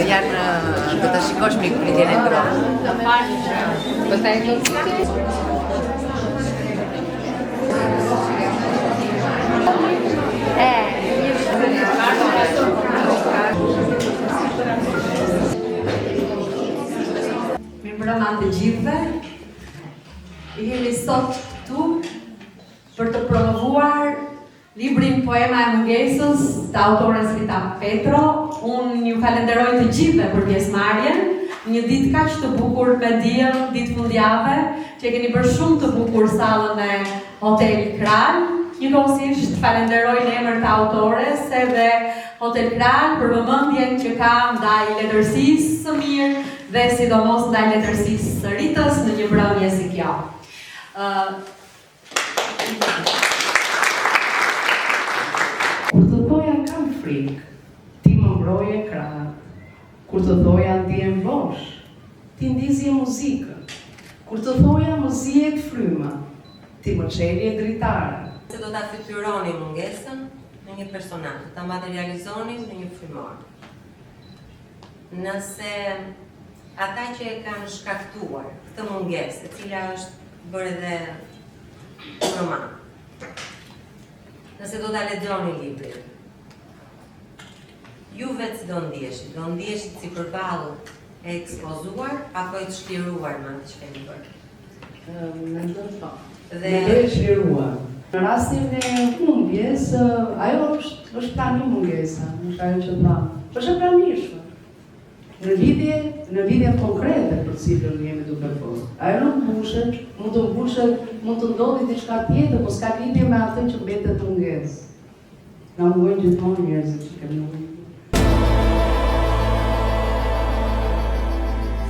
Janë do të shikosh mikpritjen e ngrohtë. Pastaj do të Mirëmbrëma të gjithëve. Jemi sot këtu për të promovuar Librin Poema e mungesës të autores Rita Petro. Unë ju falenderoj të gjithëve për pjesëmarrjen. Një ditë kaq të bukur me diell, ditë fundjave, që e keni bërë shumë të bukur sallën e Hotel Kral. Njëkohësisht falenderoj në emër të autores edhe Hotel Kral për vëmendjen që ka ndaj letërsisë së mirë dhe sidomos ndaj letërsisë së Ritës në një mbrëmje si kjo. Kur të thoja kam frikë, ti më mbroje krahët. Kur të thoja ndihem bosh, ti ndizje muzikën. Kur të thoja më zihet fryma, ti më çelje dritaren. Se do ta fytyroni mungesën në një personazh, do ta materializoni në një frymor. Nëse ata që e kanë shkaktuar këtë mungesë, e cila është bërë edhe roman, nëse do ta lexoni librin, ju vetë si do ndiheshit, do ndiheshit si përballë e ekspozuar apo e çliruar me atë që keni bërë? Mendoj po. Dhe mendoj e çliruar. Në rastin e humbjes, ajo është është prani mungesa, është ajo që tha. Është e pranishme. Në lidhje, në lidhje konkrete për të cilën jemi duke folur. Ajo nuk mbushet, mund të mbushet, mund të ndodhi diçka tjetër, po s'ka lidhje me atë që mbetet mungesë. Na mungojnë gjithmonë njerëzit që kemi humbur.